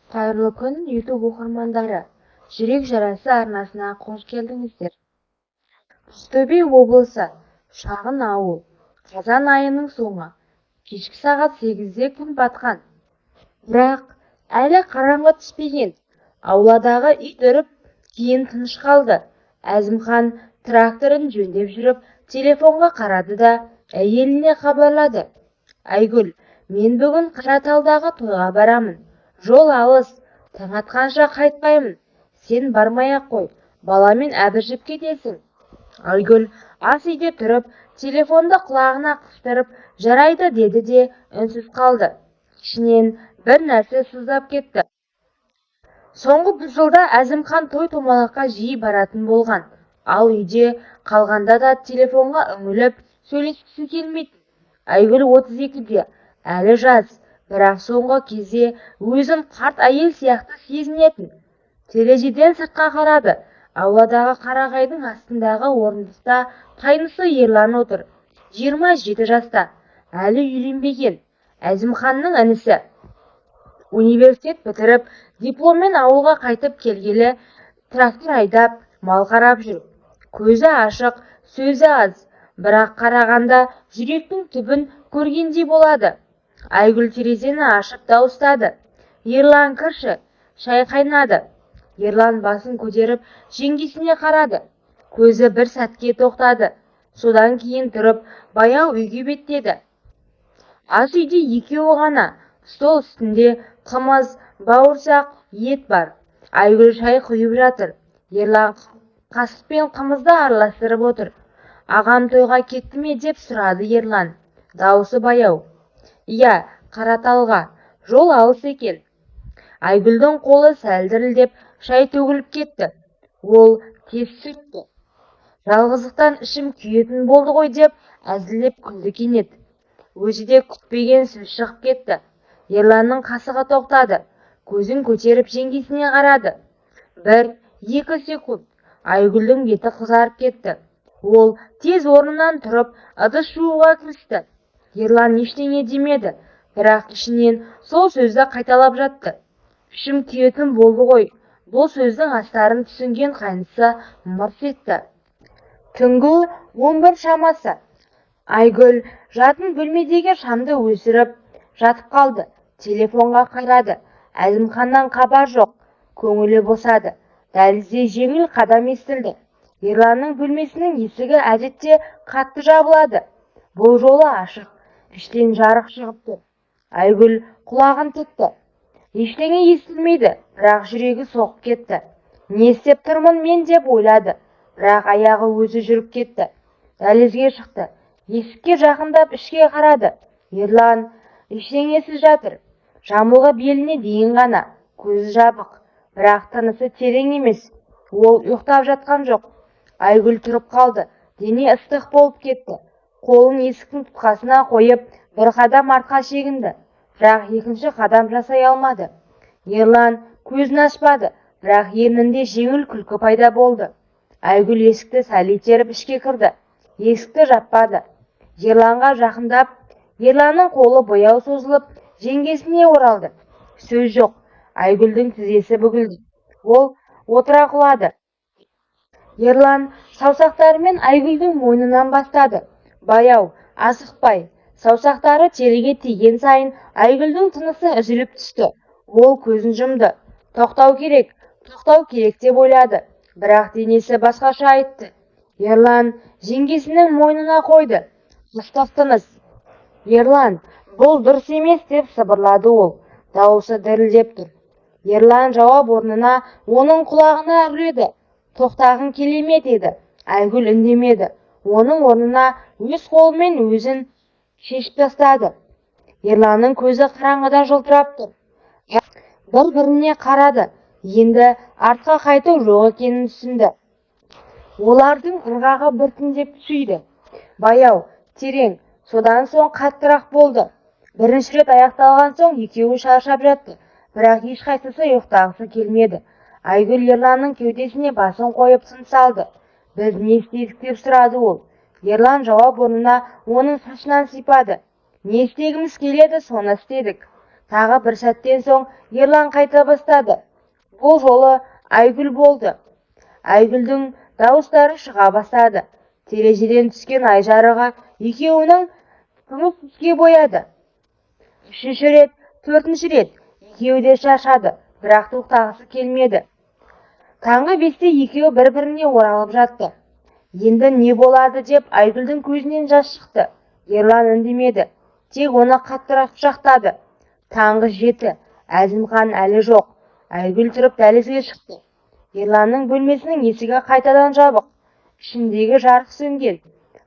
Қайырлы күн, YouTube оқырмандары! Жүрек жарасы арнасына қош келдіңіздер. Ақтөбе облысы, шағын ауыл. Қазан айының соңы. Кешкі сағат 8-де күн батқан. Бірақ әлі қараңғы түспеген. Ауладағы ит үріп, кейін тыныш қалды. Әзімхан тракторын жөндеп жүріп, телефонға қарады да, әйеліне хабарлады. Айгүл, мен бүгін Қараталдағы тойға барамын. Жол алыс, таң атқанша қайтпаймын. Сен бармай-ақ қой, баламен әбіржіп кетесің. Айгүл ас үйде тұрып, телефонды құлағына қыстырып, жарайды деді де үнсіз қалды. Ішінен бір нәрсе сыздап кетті. Соңғы бір жылда Әзімхан той-томалаққа жиі баратын болған. Ал үйде қалғанда да телефонға үңіліп, сөйлескісі келмейтін. Айгүл 32-де, әлі жас, бірақ соңғы кезде өзін қарт әйел сияқты сезінетін. Терезеден сыртқа қарады. Ауладағы қарағайдың астындағы орындықта қайнысы Ерлан отыр. 27 жаста, әлі үйленбеген, Әзімханның інісі. Университет бітіріп, дипломмен ауылға қайтып келгелі трактор айдап, мал қарап жүр. Көзі ашық, сөзі аз, бірақ қарағанда жүректің түбін көргендей болады. Айгүл терезені ашып дауыстады. Ерлан, кірші, шай қайнады. Ерлан басын көтеріп, жеңгесіне қарады. Көзі бір сәтке тоқтады. Содан кейін тұрып, баяу үйге беттеді. Ас үйде екеуі ғана. Стол үстінде қымыз, бауырсақ, ет бар. Айгүл шай құйып жатыр. Ерлан қасықпен қымызды араластырып отыр. Ағам тойға кетті ме, деп сұрады Ерлан. Дауысы баяу. Иә, Қараталға. Жол алыс екен. Айгүлдің қолы сәл дірілдеп, шай төгіліп кетті. Ол тез сүртті. Жалғыздықтан ішім күйетін болды ғой, деп әзілдеп күлді кенет. Өзі де күтпеген сөз шығып кетті. Ерланның қасығы тоқтады. Көзін көтеріп жеңгесіне қарады. Бір, екі секунд. Айгүлдің беті қызарып кетті. Ол тез орнынан тұрып, ыдыс жууға кірісті. Ерлан ештеңе демеді, бірақ ішінен сол сөзді қайталап жатты. Ішім күйетін болды ғой. Бұл сөздің астарын түсінген қайнысы мырс етті. Түнгі 11 шамасы. Айгүл жатын бөлмедегі шамды өшіріп, жатып қалды. Телефонға қарады. Әзімханнан хабар жоқ. Көңілі босады. Дәлізде жеңіл қадам естілді. Ерланның бөлмесінің есігі әдетте қатты жабылады. Бұл жолы ашық. Іштен жарық шығып тұр. Айгүл құлағын тікті. Ештеңе естілмейді, бірақ жүрегі соғып кетті. Не істеп тұрмын мен, деп ойлады, бірақ аяғы өзі жүріп кетті. Дәлізге шықты. Есікке жақындап ішке қарады. Ерлан ештеңесіз жатыр. Жамылғы беліне дейін ғана, көзі жабық, бірақ тынысы терең емес. Ол ұйықтап жатқан жоқ. Айгүл тұрып қалды. Дене ыстық болып кетті. Қолын есіктің тұтқасына қойып, бір қадам артқа шегінді. Бірақ екінші қадам жасай алмады. Ерлан көзін ашпады, бірақ ернінде жеңіл күлкі пайда болды. Айгүл есікті сәл итеріп ішке кірді. Есікті жаппады. Ерланға жақындап, Ерланның қолы баяу созылып, жеңгесіне оралды. Сөз жоқ. Айгүлдің тізесі бүгілді. Ол отыра құлады. Ерлан саусақтарымен Айгүлдің мойнынан бастады. Баяу, асықпай. Саусақтары теріге тиген сайын Айгүлдің тынысы үзіліп түсті. Ол көзін жұмды. Тоқтау керек, тоқтау керек, деп ойлады. Бірақ денесі басқаша айтты. Ерлан жеңгесінің мойнына қойды. Ыстық тыныс. Ерлан, бұл дұрыс емес, деп сыбырлады ол. Дауысы дірілдеп тұр. Ерлан жауап орнына оның құлағына үрледі. Тоқтағың келе ме, деді. Айгүл үндемеді. Оның орнына өз қолымен өзін шешіп тастады. Ерланның көзі қараңғыда жылтырап тұр. Бір-біріне қарады. Енді артқа қайту жоқ екенін түсінді. Олардың ырғағы біртіндеп күшейді. Баяу, терең, содан соң қаттырақ болды. Бірінші рет аяқталған соң екеуі шаршап жатты, бірақ ешқайсысы ұйықтағысы келмеді. Айгүл Ерланның кеудесіне басын қойып тыныс алды. Біз не істедік, деп сұрады ол. Ерлан жауап орнына оның шашынан сипады. Не істегіміз келеді, соны істедік. Тағы бір сәттен соң Ерлан қайта бастады. Бұл жолы Айгүл болды. Айгүлдің дауыстары шыға бастады. Терезеден түскен ай жарығы екеуінің күміс түске бояды. Үшінші рет, төртінші рет екеуі де шаршады, бірақ тоқтағысы келмеді. Таңғы 5-те екеуі бір-біріне оралып жатты. Енді не болады деп Айгүлдің көзінен жас шықты. Ерлан үндемеді, тек оны қаттырақ құшақтады. Таңғы 7, Әзімхан әлі жоқ. Айгүл тұрып дәлізге шықты. Ерланның бөлмесінің есігі қайтадан жабық. Ішіндегі жарық сөнген.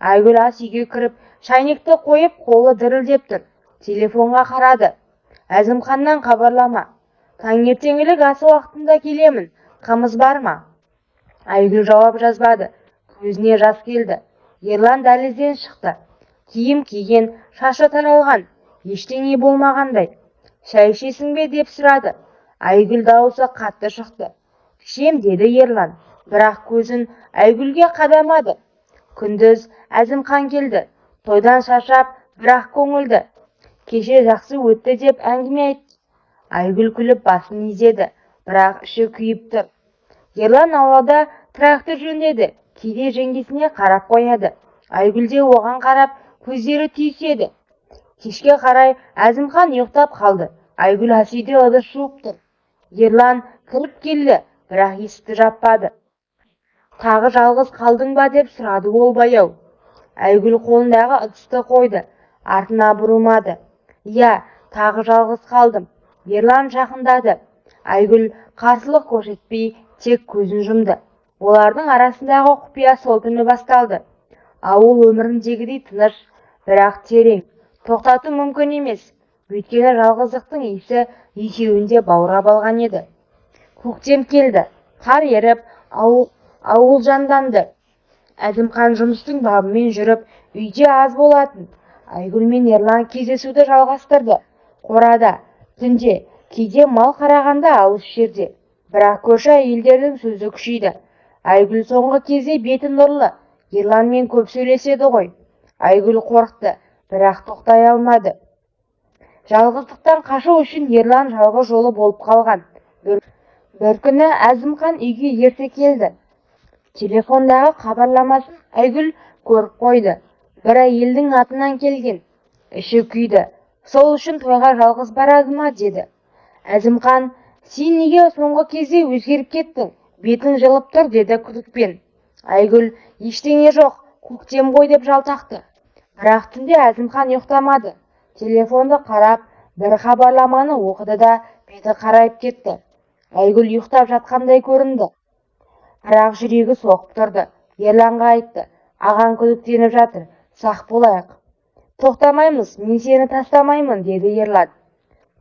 Айгүл ас үйге кіріп, шайнекті қойып, қолы дірілдеп тұр. Телефонға қарады. Әзімханнан хабарлама. Таңертеңгілік ас уақытында келемін. Қымыз бар ма? Айгүл жауап жазбады. Көзіне жас келді. Ерлан дәлізден шықты. Киім киген, шашы таралған, ештеңе болмағандай. Шай ішесің бе деп сұрады. Айгүл дауысы қатты шықты. Ішем деді Ерлан, бірақ көзін Айгүлге қадамады. Күндіз Әзімхан келді. Тойдан шаршап, бірақ көңілді. Кеше жақсы өтті деп әңгіме айтты. Айгүл күліп басын изеді, бірақ іші күйіп тұр. Ерлан аулада трактор жөндеді, кейде жеңгесіне қарап қояды. Айгүл де оған қарап, көздері түйіседі. Кешке қарай Әзімхан ұйықтап қалды. Айгүл ас үйде ыдыс жуып тұр. Ерлан кіріп келді, бірақ есікті жаппады. Тағы жалғыз қалдың ба деп сұрады ол баяу. Айгүл қолындағы ыдысты қойды, артына бұрылмады. Иә, тағы жалғыз қалдым. Ерлан жақындады. Айгүл қарсылық көрсетпей, тек көзін жұмды. Олардың арасындағы құпия сол түні басталды. Ауыл өміріндегідей тыныш, бірақ терең. Тоқтату мүмкін емес, өйткені жалғыздықтың иісі екеуін де баурап алған еді. Көктем келді, қар еріп, ауыл жанданды. Әзімхан жұмыстың бабымен жүріп, үйде аз болатын. Айгүл мен Ерлан кездесуді жалғастырды. Қорада, түнде, кейде мал қарағанда алыс жерде. Бірақ көрші әйелдердің сөзі күшейді. Айгүл соңғы кезде беті нұрлы, Ерланмен көп сөйлеседі ғой. Айгүл қорықты, бірақ тоқтай алмады. Жалғыздықтан қашу үшін Ерлан жалғыз жолы болып қалған. Бір күні Әзімхан үйге ерте келді. Телефондағы хабарламасын Айгүл көріп қойды. Бір әйелдің атынан келген. Іші күйді. Сол үшін тойға жалғыз барады ма деді. Әзімхан, сен неге соңғы кезде өзгеріп кеттің, бетің жылып тұр деді күдікпен. Айгүл, ештеңе жоқ, көктем ғой деп жалтақты. Бірақ түнде Әзімхан ұйықтамады. Телефонды қарап, бір хабарламаны оқыды да беті қарайып кетті. Айгүл ұйықтап жатқандай көрінді. Бірақ жүрегі соғып тұрды. Ерланға айтты, ағаң күдіктеніп жатыр, сақ болайық. Тоқтамаймыз, мен сені тастамаймын, деді Ерлан.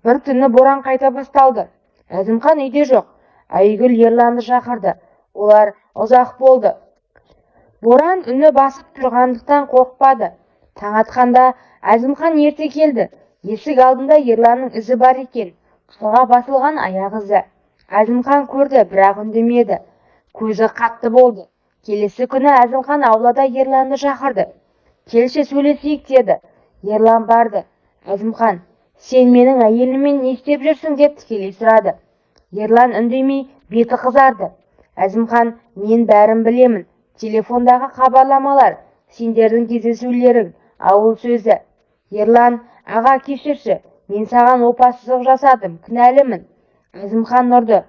Бір түні боран қайта басталды. Әзімхан үйде жоқ. Айгүл Ерланды шақырды. Олар ұзақ болды. Боран үні басып тұрғандықтан қорықпады. Таң атқанда Әзімхан ерте келді. Есік алдында Ерланның ізі бар екен. Қарға басылған аяқ ізі. Әзімхан көрді, бірақ үндемеді. Көзі қатты болды. Келесі күні Әзімхан аулада Ерланды шақырды. Келші сөйлесейік деді. Ерлан барды. Әзімхан, сен менің әйеліммен не істеп жүрсің деп тікелей сұрады. Ерлан үндемей, беті қызарды. Әзімхан, мен бәрін білемін. Телефондағы хабарламалар, сендердің кездесулерің, ауыл сөзі. Ерлан, аға кешірші, мен саған опасыздық жасадым, кінәлімін. Әзімхан ұрды.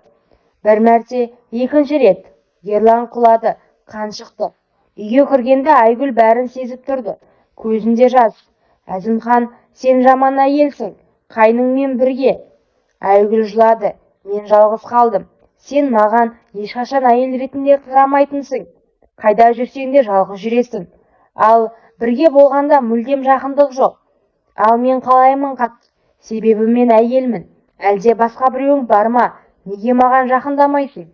Бір мәрте, екінші рет. Ерлан құлады, қан шықты. Үйге кіргенде Айгүл бәрін сезіп тұрды. Көзінде жас. Әзімхан, сен жаман әйелсің, қайныңмен бірге. Айгүл жылады, мен жалғыз қалдым. Сен маған ешқашан әйел ретінде қарамайтынсың. Қайда жүрсең де жалғыз жүресің. Ал бірге болғанда мүлдем жақындық жоқ. Ал мен қалаймын қатты. Себебі мен әйелмін. Әлде басқа біреуің бар ма? Неге маған жақындамайсың?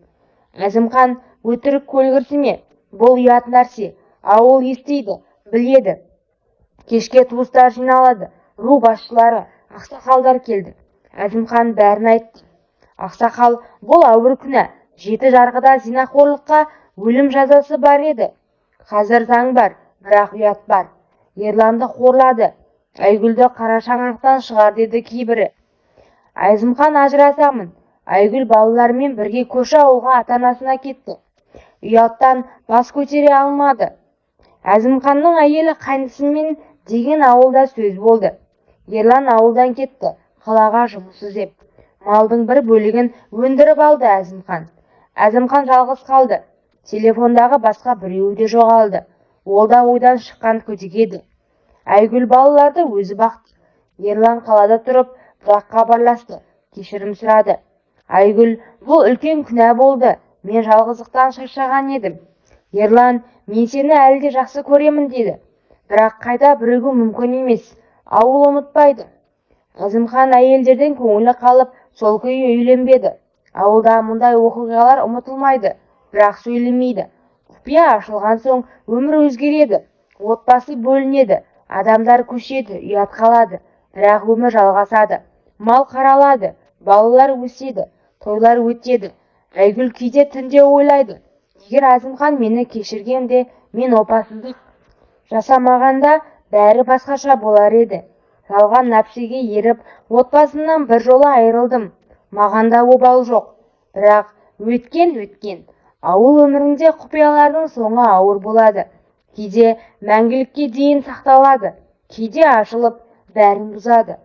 Әзімхан, өтірік көлгірсіме. Бұл ұят нәрсе. Ауыл естиді, біледі. Кешке туыстар жиналады. Ру басшылары, ақсақалдар келді. Әзімхан бәрін айтты. Ақсақал, бұл ауыр күнә. 7 жарғыда зинақорлыққа өлім жазасы бар еді. Қазір заң бар, бірақ ұят бар. Ерланды қорлады. Айгүлді қара шаңырақтан шығар деді кейбірі. Әзімхан, ажырасамын. Айгүл балаларымен бірге көрші ауылға ата-анасына кетті. Ұяттан бас көтере алмады. Әзімханның әйелі қайнысымен деген ауылда сөз болды. Ерлан ауылдан кетті, қалаға жұмыс іздеп. Малдың бір бөлігін өндіріп алды Әзімхан. Әзімхан жалғыз қалды. Телефондағы басқа біреуі де жоғалды. Ол да ойдан шыққан күдік еді. Айгүл балаларды өзі бақты. Ерлан қалада тұрып, бірақ хабарласты, кешірім сұрады. Айгүл, бұл үлкен күнә болды, мен жалғыздықтан шаршаған едім. Ерлан, мен сені әлі де жақсы көремін деді. Бірақ қайта бірігу мүмкін емес, ауыл ұмытпайды. Әзімхан әйелдерден көңілі қалып, сол күйі үйленбеді. Ауылда мұндай оқиғалар ұмытылмайды, бірақ сөйлемейді. Құпия ашылған соң өмір өзгереді, отбасы бөлінеді, адамдар көшеді, ұят қалады, бірақ өмір жалғасады. Мал қаралады, балалар өседі, тойлар өтеді. Айгүл кейде түнде ойлайды: егер Әзімхан мені кешіргенде, мен опасыздық жасамағанда, бәрі басқаша болар еді. Жалған нәпсіге еріп, отбасымнан бір жола айырылдым. Маған да обал жоқ. Бірақ өткен өткен. Ауыл өмірінде құпиялардың соңы ауыр болады. Кейде мәңгілікке дейін сақталады, кейде ашылып, бәрін бұзады.